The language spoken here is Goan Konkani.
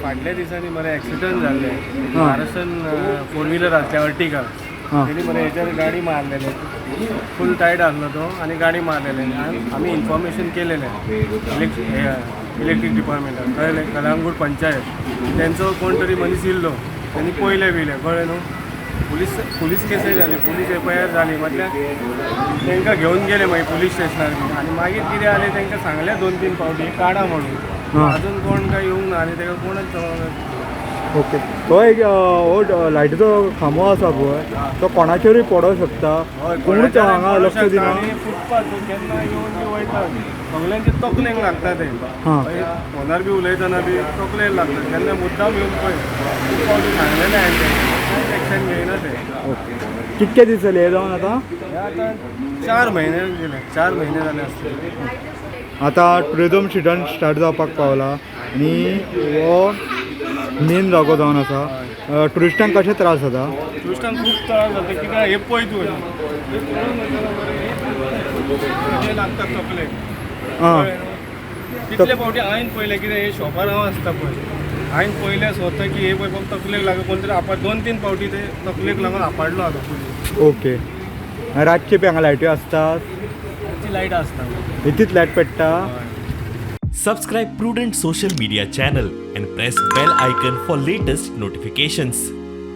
फाटल्या दिसांनी मरे एक्सिडंट जाल्ले महाराष्ट्रान. फोर व्हिलर आसल्या अर्टिगा. तेणी मरे हेच्यार गाडी मारलेले. फूल टायट आसलो तो आनी गाडी मारलेले. आनी आमी इन्फॉर्मेशन केलेलें इलेक्ट्रीक डिपार्टमेंटाक, कळ्ळें? कलांगूट पंचायत तेंचो कोण तरी मनीस येयल्लो, तेणी पयलें बियलें, कळ्ळें न्हू? पुलीस पुलीस केसय जाली, पुलीस एफआयआर जाली. म्हटल्यार तांकां घेवन गेले मागीर पुलीस स्टेशनार बी. आनी मागीर कितें जालें, तांकां सांगलें दोन तीन फावटी काडा म्हणून. अजून कोण काय येवंक ना आनी ताका कोणच ओके, तो एक हो लायटीचो खांबो आसा पळय, तो कोणाचेरूय पडोंक शकता. कोणूच हांगा लक्ष दिना. फुटपाथ केन्ना येवन बी वयता, सगल्यांचे तकलेक लागता ते. फोनार बी उलयतना बी तकलेक लागता. केन्ना मुद्दाम येवन पळय, खूब फावटी सांगलेलें हांवें तेंकां, कांयच एक्शन घेयना ते. ओके, कितके दीस जाले हे जावन आतां? हे आतां 4 म्हयने गेले, 4 म्हयने जाले आसतले. आतां टुरिजम सिजन स्टार्ट जावपाक पावला आनी हो मेन जागो जावन आसा. ट्युरिस्टांक कशें त्रास जाता? टुरिस्टांक खूब त्रास जाता. कित्याक हे पळय तूं, हे पळोवन वयतना मरे हे लागता तकलेक. कितले फावटी हांवें पळयलें, कितें हे शॉपार हांव आसता पळय, हांवें पळयलें स्वता की हे पळय फक्त तकलेक लागून कोण तरी आपा दोन तीन फावटी ते तकलेक लागून आपडलो आतां पुलीस. ओके, रातचे बी हांगा लायट्यो आसतात? ती लायट आसता. इतलीच लायट पेट्टा? Subscribe Prudent Social Media channel and press bell icon for latest notifications.